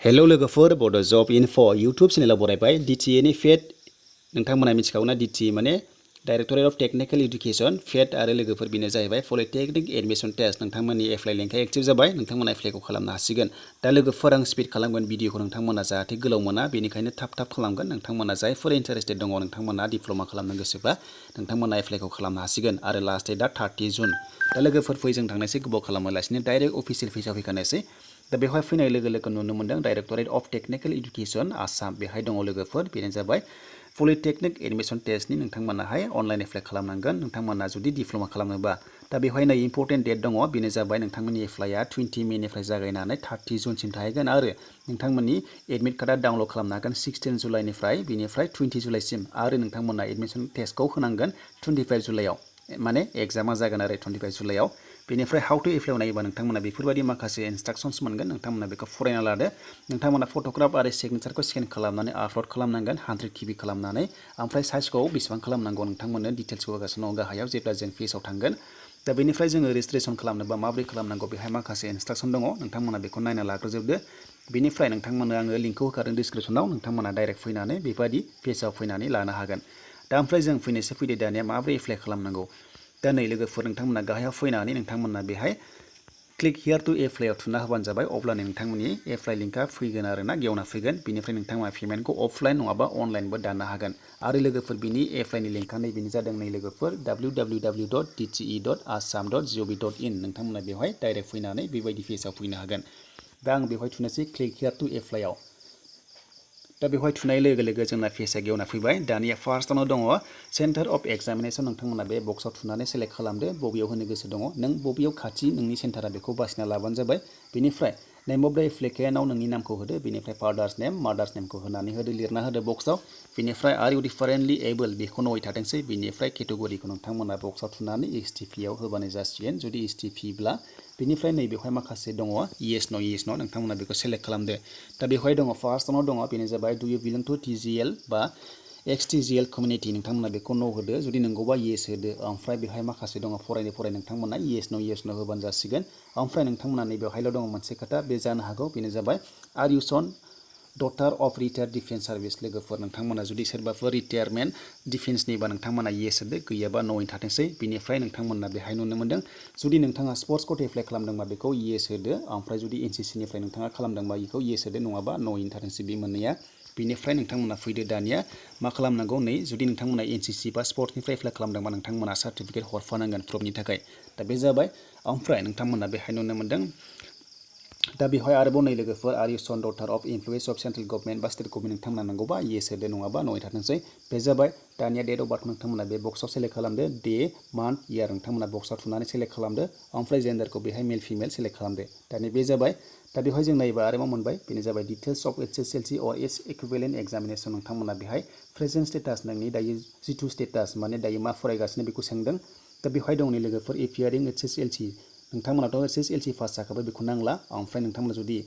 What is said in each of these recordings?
hello लोगोफोर बड' जब info YouTube चेनेलाव बरायबाय DTA नि फेट नोंथांमोना मिथिखागौना DTA माने directorate of technical education fat आरो लोगोफोर बेनो जाहैबाय पलिटेक्निक एडमिशन टेस्ट नोंथांमोननि एप्लाइ लिंकआ एक्टिभ जाबाय नोंथांमोना एप्लाइखौ खालामनो हासिगोन दा लोगोफोर आं स्पिड खालामगोन भिडिअखौ नोंथांमोना जाहाथे गोलाव मोना बेनिखायनो थाब खालामगोन नोंथांमोना जायफोर इन्टारेस्टेड दङ नोंथांमोना डिप्ल'मा खालामनो गोसोबा नोंथांमोना एप्लाइखौ खालामनो हासिगोन आरो लास्ट डेटआ 30 जुन दा लोगोफोर फै जों थांनोसै गोबाव खालामालासिनो डाइरेक्ट अफिसियेल पेजआव फैखानोसै दा बेवहाय फैनाय लोगो नुनो मोनदों directorate of technical education Assam बेहाय दङ लोगोफोर बेनो जाबाय पलिटेक्निक एडमिशन टेस्टनि नोंथांमोनाहाय अनलाइन एप्लाइ खालामनांगोन नोंथांमोना जुदि डिप्ल'मा खालामनोबा दा बेवहाय नै इम्पर्टेन्ट डेट दङ बेनो जाबाय नोंथांमोननि एप्लाइआ 20 मेनिफ्राय जागायनानै 30 जुनसिम थाहैगोन आरो नोंथांमोननि एडमिट कार्डआ डाउनलड खालामनो हागोन 16 जुलाइनिफ्राय बेनिफ्राय 20 जुलाइसिम आरो नोंथांमोना एडमिशन टेस्टखौ होनांगोन 25 जुलाइआव माने एग्जामा जागोन आरो 25 जुलाइआव बेनिफ्राय हाउ टु एप्लाइ नायोबा नोंथांमोना बेफोरबायदि माखासे इन्सट्राक्शन्स मोनगोन नोंथांमोना बेखौ फरायना लादो नोंथांमोना फट'ग्राफ आरो सिगनेचारखौ स्केन खालामनानै आपल'ड खालामनांगोन 100 KB खालामनानै ओमफ्राय साइजखौ बेसेबां खालामनांगौ नोंथांमोननो डिटेल्सखौ होगासिनो दं गाहायाव जेब्ला जों पेजआव थांगोन दा बेनिफ्राय जोङो रेजिस्ट्रेसन खालामनोबा माबोरै खालामनांगौ बेहाय माखासे इन्सट्राक्शन दङ नोंथांमोना बेखौ नायना लाग्रोजोबदो बेनिफ्राय नोंथांमोननो आङो लिंकखौ होखादों डिसक्रिपसनाव नोंथांमोना डाइरेक्ट फैनानै बेबायदि पेजआव फैनानै लानो हागोन दा ओमफ्राय जों फैदो दानिया माबोरै एप्लाइ खालामनांगौ दा नै लोगोफोर नोंथांमोना गाहायाव फैनानै नोंथांमोना बेहाय क्लिक हियार टु एप्लाइआव थुना होबानो जाबाय अब्लानो नोंथांमोननि एप्लाइ लिंकआ फैगोन आरोना गेवना फैगोन बेनिफ्राय नोंथांमोना पेमेन्टखौ अफलाइन नङाबा अनलाइनबो दाननो हागोन आरो लोगोफोर बिनि एप्लाइनि लिंकआ नैबेनो जादों नै लोगोफोर www.dte.assam.gov.in नोंथांमोना बेवहाय डाइरेक्ट फैनानै बेबायदि पेजआव फैनो हागोन दा आं बेवहाय थुनोसै क्लिक हियार टु एप्लाइआव दा बेवहाय थुनाय लोगो जोंना पेजआ गेवना फैबाय दानिया फार्स्टआवनो दङ सेन्टार अफ एग्जामिनेशन नोंथांमोना बे बक्सआव थुनानै सेलेक्ट खालामदो बबेयाव होनो गोसो दङ नों बबेयाव खाथि नोंनि सेन्टारा बेखौ बासिना लाबानो जाबाय बेनिफ्राय नेम अफ द एप्लिकेन्टआव नोंनि नामखौ होदो बेनिफ्राय फादार्स नेम मादार्स नेमखौ होनानै होदो लिरना होदो बक्सआव बेनिफ्राय आर इउ डिफारेन्टलि एबल बेखौ नय थाथोंसै बेनिफ्राय केटेगरिखौ नोंथांमोना बक्सआव थुनानै STPआव होबानो जासिगोन जुदि STPब्ला बेनिफ्राय नै बेवहाय माखासे दङ येस न' नोंथांमोना बेखौ सेलेक्ट खालामदो दा बेवहाय दङ फार्स्टआवनो दङ बेनो जाबाय डु इउ बिलं टु TGL बा XTGL कमिउनिटि नोंथांमोना बेखौ न' होदो जुदि नंगौबा येस होदो ओमफ्राय बेवहाय माखासे दङ फराय नोंथांमोना येस न' होबानो जासिगोन ओमफ्राय नोंथांमोना नैबेवहायल' दङ मोनसे खोथा बे जानो हागौ बेनो जाबाय आर इउ सन डटार अफ रिटायार्ड डिफेन्स सार्भिस लोगोफोर नोंथांमोना जुदि सोरबाफोर रिटायारमेन्ट डिफेन्सनिबा नोंथांमोना येस होदो गैयाबा न'यैनो थाथोंसै बेनिफ्राय नोंथांमोना बेहाय नुनो मोनदों जुदि नोंथाङा स्पर्ट्स कोटा एप्लाइ खालामदोंबा बेखौ येस होदो ओमफ्राय जुदि NCCनिफ्राय नोंथाङा खालामदोंबा बेखौ येस होदो नङाबा न'यैनो थाथोंसै बे मोननैया बेनिफ्राय नोंथांमोना फैदो दानिया मा खालामनांगौ नै जुदि नोंथांमोना NCC बा स्पर्ट्सनिफ्राय एप्लाइ खालामदोंबा नोंथांमोना सार्टिफिकेट हरफानांगोन प्रुफनि थाखाय दा बे जाबाय ओमफ्राय नोंथांमोना बेहाय नुनो मोनदों दा बेवहाय आरोबाव नै लोगोफोर आर इउ सन डटार of employees of central government बा स्टेट गभर्नमेन्ट नोंथांमोना नांगौबा येस होदो नङाबा न'यै थाथोंसै बे जाबाय दानिया डेट अफ बार्थ नोंथांमोना बे बक्सआव सेलेक्ट खालामदो डे मान्थ इयार नोंथांमोना बक्सआव थुनानै सेलेक्ट खालामदो ओमफ्राय जेन्डारखौ बेहाय मेल फिमेल सेलेक्ट खालामदो दानिया बे जाबाय दा बेवहाय जों नायोबा आरोबाव मोनबाय बेनो जाबाय डिटेल्स अफ HSLC अर एस इकुइवेलेन्ट एग्जामिनेशन नोंथांमोना बेहाय प्रेजेन्ट स्टेटास नोंनि दायो जिथु स्टेटास माने दायो मा फरायगासिनो बेखौ सोंदों दा बेवहाय दं नै लोगोफोर एपियारिं HSLC नोंथांमोनाथ' SSLC पास जाखाबाय बेखौ नांला ओमफ्राय नोंथांमोना जुदि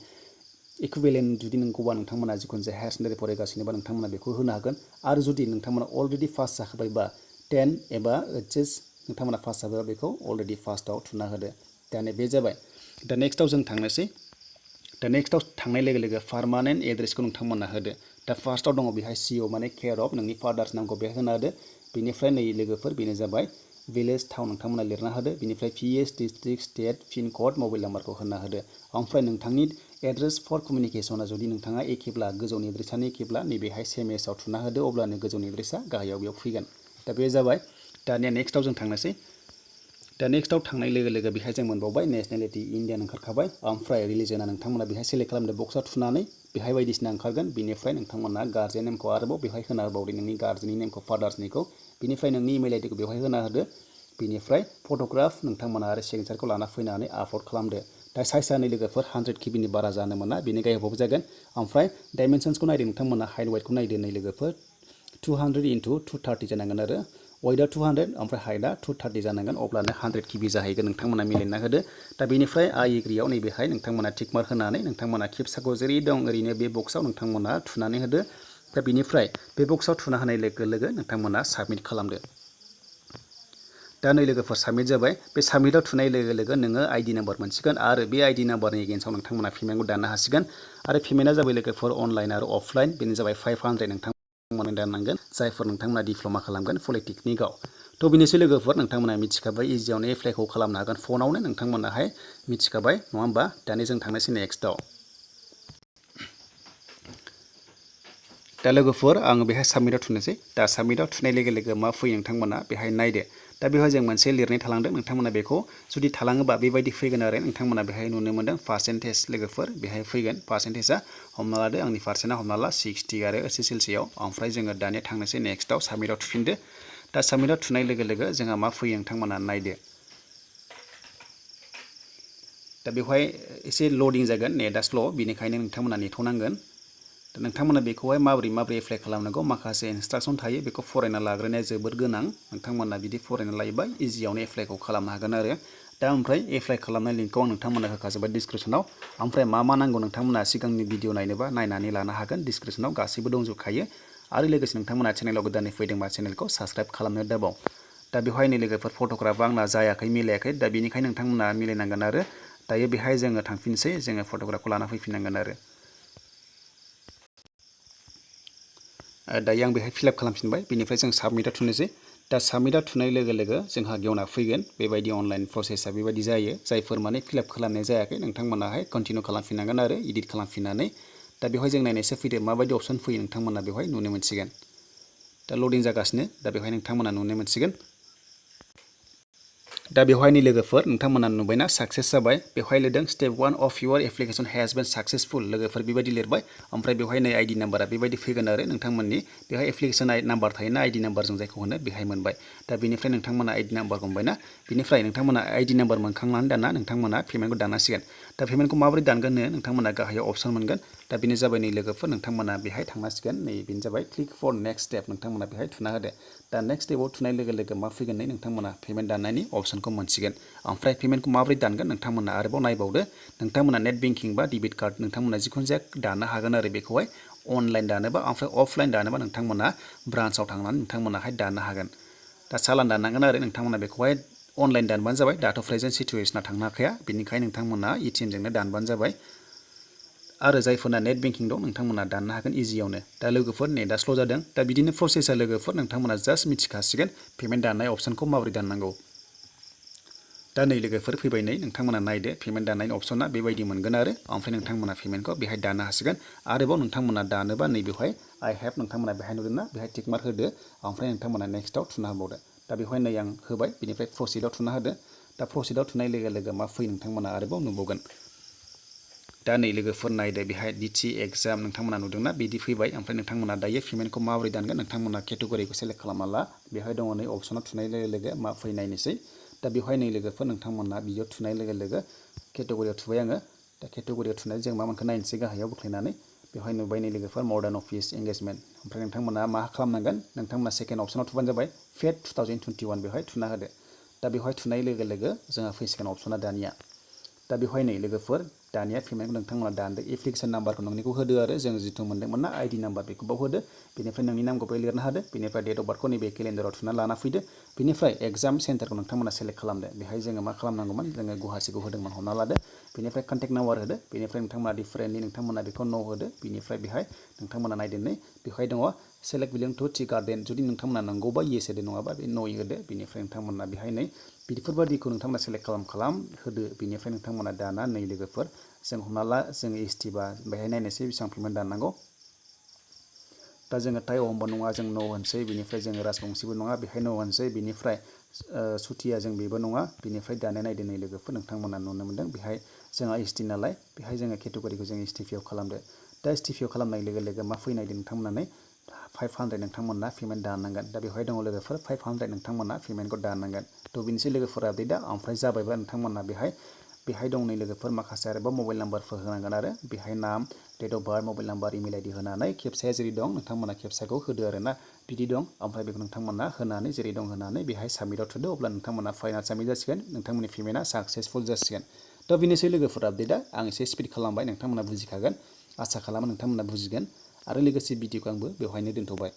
इकुइवेलेन्ट जुदि नोंगौबा नोंथांमोना जिखुनु जाया हायार सेकेन्डारि फरायगासिनोबा नोंथांमोना बेखौ होनो हागोन आरो जुदि नोंथांमोना अलरेडि पास जाखाबायबा 10 एबा HS नोंथांमोना पास जाबायबा बेखौ अलरेडि फार्स्टआव थुना होदो दानिया बे जाबाय दा नेक्स्टआव जों थांनोसै दा नेक्स्टआव थांनाय लोगो पार्मानेन्ट एड्रेसखौ नोंथांमोना होदो दा फार्स्टआव दङ बेहाय CO माने केयार अफ नोंनि फादार्स नामखौ बेहाय होना होदो बेनिफ्राय नै लोगोफोर बेनो जाबाय भिलेज टाउन नोंथांमोना लिरना होदो बेनिफ्राय PS district state pin code mobile नाम्बारखौ होना होदो ओमफ्राय नोंथांनि एड्रेस फर कमिउनिकेसना जुदि नोंथाङा एखेब्ला गोजौनि एड्रेसानो एखेब्ला नैबेहाय सेमएसआव थुना होदो अब्लानो गोजौनि एड्रेसा गाहायाव बेयाव फैगोन दा बे जाबाय दानिया नेक्स्टआव जों थांनोसै दा नेक्स्टआव थांनाय लोगो बेहाय जों मोनबावबाय नेशनेलिटि इन्डियान ओंखारखाबाय ओमफ्राय रिलिजना नोंथांमोना बेहाय सेलेक्ट खालामदो बक्सआव थुनानै बेहाय बायदिसिना ओंखारगोन बेनिफ्राय नोंथांमोना गार्जेन नेमखौ आरोबाव बेहाय होना होबावदो नोंनि गार्जेननि नेमखौ फादार्सनिखौ बेनिफ्राय नोंनि इमेल आइडिखौ बेवहाय होना होदो बेनिफ्राय फट'ग्राफ नोंथांमोना आरो सिगनेचारखौ लाना फैनानै आपल'ड खालामदो दा साइजआ नै लोगोफोर 100 KBनि बारा जानो मोना बेनि गाहायावबो जागोन ओमफ्राय डाइमेनसन्सखौ नायदो नोंथांमोना हाइट वाइटखौ नायदो नै लोगोफोर 200 into 230 जानांगोन आरो वाइटआ 200 ओमफ्राय हाइटआ 230 जानांगोन अब्लानो 100 KB जाहैगोन नोंथांमोना मिलायना होदो दा बेनिफ्राय आइ एग्रियाव नैबेहाय नोंथांमोना टिक मार्क होनानै नोंथांमोना खेबसाखौ जेरै दं ओरैनो बे बक्सआव नोंथांमोना थुनानै होदो दा बेनिफ्राय बे बक्सआव थुना होनाय लोगो नोंथांमोना साबमिट खालामदो दा नै लोगोफोर साबमिट जाबाय बे साबमिटआव थुनाय लोगो लोगो नोङो आइडि नाम्बार मोनसिगोन आरो बे आइडि नाम्बारनि एगेन्स्टआव नोंथांमोना पेमेन्टखौ दाननो हासिगोन आरो पेमेन्टआ जाबाय लोगोफोर अनलाइन आरो अफलाइन बेनो जाबाय 500 नोंथांमोना दाननांगोन जायफोर नोंथांमोना डिप्ल'मा खालामगोन पलिटेकनिकआव थ' बेनोसै लोगोफोर नोंथांमोना मिथिखाबाय इजियावनो एप्लाइखौ खालामनो हागोन फनावनो नोंथांमोनाहाय मिथिखाबाय नङा होमबा दानि जों थांनोसै नेक्स्टआव दा लोगोफोर आङो बेहाय साबमिटआव थुनोसै दा साबमिटआव थुनाय लोगो लोगो मा फैयो नोंथांमोना बेहाय नायदो दा बेवहाय जों मोनसे लिरनाय थालांदों नोंथांमोना बेखौ जुदि थालाङोबा बेबायदि फैगोन आरो नोंथांमोना बेहाय नुनो मोनदों पार्सेन्टेज लोगोफोर बेहाय फैगोन पार्सेन्टेजआ हमना लादो आंनि पार्सेन्टआ हमना ला 60 आरो SSLCआव ओमफ्राय जोङो दानिया थांनोसै नेक्स्टआव साबमिटआव थुफिनदो दा साबमिटआव थुनाय लोगो लोगो जोंहा मा फैयो नोंथांमोना नायदो दा बेवहाय एसे लडिं जागोन नेटआ स्ल' बेनिखायनो नोंथांमोना नेथ'नांगोन दा नोंथांमोना बेखौहाय माबोरै एप्लाइ खालामनांगौ माखासे इनस्ट्राक्सन थायो बेखौ फरायना लाग्रोनाया जोबोद गोनां नोंथांमोना बिदि फरायना लायोबा इजियावनो एप्लाइखौ खालामनो हागोन आरो दा ओमफ्राय एप्लाइ खालामनाय लिंकखौ आं नोंथांमोना होखाजोबबाय डिसक्रिपसनाव ओमफ्राय मा नांगौ नोंथांमोना सिगांनि भिडिअ नायनोबा नायनानै लानो हागोन डिसक्रिपसनाव गासैबो दंजोबखायो आरो लोगोसे नोंथांमोना चेनेलाव गोदानै फैदोंबा चेनेलखौ साबस्क्राइब खालामनो दाबाव दा बेवहाय नै लोगोफोर फट'ग्राफआ आंना जायाखै मिलायाखै दा बेनिखायनो नोंथांमोना मिलायनांगोन आरो दायो बेहाय जोङो थांफिनसै जोङो फट'ग्राफखौ लाना फैफिननांगोन आरो दायो आं बेहाय फिलआप खालामफिनबाय बेनिफ्राय जों साबमिटआव थुनोसै दा साबमिटआव थुनाय लोगो लोगो जोंहा गेवना फैगोन बेबायदि अनलाइन प्रसेसआ बेबायदि जायो जायफोर माने फिलआप खालामनाय जायाखै नोंथांमोनाहाय कन्टिनिउ खालामफिननांगोन आरो एडिट खालामफिननानै दा बेवहाय जों नायनायसो फैदो माबायदि अपसन फैयो नोंथांमोना बेवहाय नुनो मोनसिगोन दा लडिं जागासिनो दा बेवहाय नोंथांमोना नुनो मोनसिगोन दा बेवहाय नै लोगोफोर नोंथांमोना नुबायना साक्सेस जाबाय बेवहाय लिरदों step 1 of your application has been successful लोगोफोर बेबायदि लिरबाय ओमफ्राय बेवहाय नै आइडि नाम्बारा बेबायदि फैगोन आरो नोंथांमोननि बेवहाय एप्लिकेसन नाम्बार थायोना आइडि नाम्बारजों जायखौ होनो बेहाय मोनबाय दा बेनिफ्राय नोंथांमोना आइडि नाम्बार मोनबायना बेनिफ्राय नोंथांमोना आइडि नाम्बार मोनखांनानै दाना नोंथांमोना पेमेन्टखौ दाननांसिगोन दा पेमेन्टखौ माबोरै दानगोन नो नोंथांमोना गाहायाव अपसन मोनगोन दा बेनो जाबाय नै लोगोफोर नोंथांमोना बेहाय थांनांसिगोन नै बेनो जाबाय क्लिक फर नेक्स्ट स्टेप नोंथांमोना बेहाय थुना होदो दा नेक्स्ट स्टेपआव थुनाय लोगो लोगो मा फैगोन नै नोंथांमोना पेमेन्ट दाननायनि अपसनखौ मोनसिगोन ओमफ्राय पेमेन्टखौ माबोरै दानगोन नोंथांमोना आरोबाव नायबावदो नोंथांमोना नेट बेंकिं बा डेबिट कार्ड नोंथांमोना जिखुनु जाया दानो हागोन आरो बेखौहाय अनलाइन दानोबा ओमफ्राय अफलाइन दानोबा नोंथांमोना ब्रान्सआव थांनानै नोंथांमोनाहाय दाननो हागोन दा चालान दाननांगोन आरो नोंथांमोना बेखौहाय अनलाइन दानबानो जाबाय दाथ' प्रेजेन्ट सिटुवेसना थांनो हाखाया बेनिखायनो नोंथांमोना ATM-जोंनो दानबानो जाबाय आरो जायफोरना नेट बेंकिं दं नोंथांमोना दाननो हागोन इजियावनो दा लोगोफोर नेटआ स्ल' जादों दा बिदिनो प्रसेसआ लोगोफोर नोंथांमोना जास्ट मिथिखासिगोन पेमेन्ट दाननाय अपसनखौ माबोरै दाननांगौ दा नै लोगोफोर फैबाय नै नोंथांमोना नायदो पेमेन्ट दाननायनि अपसना बेबायदि मोनगोन आरो ओमफ्राय नोंथांमोना पेमेन्टखौ बेहाय दाननो हासिगोन आरोबाव नोंथांमोना दानोबा नै बेवहाय आइ हेभ नोंथांमोना बेहाय नुदोंना बेहाय टिक मार्क होदो ओमफ्राय नोंथांमोना नेक्स्टआव थुना होबावदो दा बेवहाय नै आं होबाय बेनिफ्राय प्रसिडआव थुना होदो दा प्रसिडआव थुनाय लोगो लोगो मा फैयो नोंथांमोना आरोबाव नुबावगोन दा नै लोगोफोर नायदो बेहाय DT एग्जाम नोंथांमोना नुदोंना बिदि फैबाय ओमफ्राय नोंथांमोना दायो पेमेन्टखौ माबोरै दानगोन नोंथांमोना केटेगरिखौ सेलेक्ट खालामना ला बेहाय दङ नै अपसनाव थुनाय लोगो लोगो मा फैयो नायनोसै दा बेवहाय नै लोगोफोर नोंथांमोना बियाव थुनाय लोगो लोगो केटेगरियाव थुबाय आङो दा केटेगरियाव थुनानै जों मा मोनखो नायनोसै गाहायाव बोख्लायनानै बेवहाय नुबाय नै लोगोफोर मडार्न अफिस एंगेजमेन्ट ओमफ्राय नोंथांमोना मा खालामनांगोन नोंथांमोना सेकेन्ड अपसनाव थुबानो जाबाय फेट 2021 बेवहाय थुना होदो दा बेवहाय थुनाय लोगो लोगो जोंहा फैसिगोन अपसना दानिया दा बेवहाय नै लोगोफोर दानिया पेमेन्टखौ नोंथांमोना दानदो एप्लिकेसन नाम्बारखौ नोंनिखौ होदो आरो जों जिथु मोनदोंमोन ना आइडि नाम्बार बेखौबाव होदो बेनिफ्राय नोंनि नामखौ बेयाव लिरना होदो बेनिफ्राय डेट अफ बार्थखौ नैबे केलेन्डाराव थुना लाना फैदो बेनिफ्राय एग्जाम सेन्टारखौ नोंथांमोना सेलेक्ट खालामदो बेहाय जोङो मा खालामनांगौमोन जोङो गुवाहाटीखौ होदोंमोन हमना लादो बेनिफ्राय कन्टेक्ट नाम्बार होदो बेनिफ्राय नोंथांमोना डिफारेन्टलि नोंथांमोना बेखौ न' होदो बेनिफ्राय बेहाय नोंथांमोना नायदो नै बेवहाय दङ सेलेक्ट बिलं टु टि गार्डेन जुदि नोंथांमोना नंगौबा येस होदो नङाबा बे न'यै होदो बेनिफ्राय नोंथांमोना बेहाय नै बेफोरबादिखौ नोंथांमोना सेलेक्ट खालाम होदो बेनिफ्राय नोंथांमोना दाना नै लोगोफोर जों हमना ला जों ST बा बेहाय नायनोसै बेसेबां पेमेन्ट दाननांगौ दा जोङो टाइ अहमबो नङा जों न' होनसै बेनिफ्राय जोङो राजबंसिबो नङा बेहाय न' होनसै बेनिफ्राय सुथिया जों बेबो नङा बेनिफ्राय दानाय नायदो नै लोगोफोर नोंथांमोना नुनो मोनदों बेहाय जोंहा ST नालाय बेहाय जोङो केटेगरिखौ जों STPआव खालामदो दा STPआव खालामनाय लोगो लोगो मा फैनायदों नोंथांमोना 500 नोंथांमोना पेमेन्ट दाननांगोन दा बेवहाय दङ लोगोफोर 500 नोंथांमोना पेमेन्टखौ दाननांगोन थ' बेनोसै लोगोफोर आपडेटआ ओमफ्राय जाबायबा नोंथांमोना बेहाय दं नै लोगोफोर माखासे आरोबाव मबाइल नाम्बारफोर होनांगोन आरो बेहाय name date of birth mobile number email ID होनानै खेबसेया जेरै दं नोंथांमोना खेबसेखौ होदो आरोना बिदि दं ओमफ्राय बेखौ नोंथांमोना होनानै जेरै दं होनानै बेहाय साबमिटआव थुदो अब्ला नोंथांमोना फाइनाल साबमिट जासिगोन नोंथांमोननि पेमेन्टआ साक्सेसफुल जासिगोन थ' बेनोसै लोगोफोर आपडेटआ आं एसे स्पिड खालामबाय नोंथांमोना बुजिखागोन आसा खालामो नोंथांमोना बुजिगोन आरो लोगोसे भिडिअखौ आंबो बेवहायनो दोनथ'बाय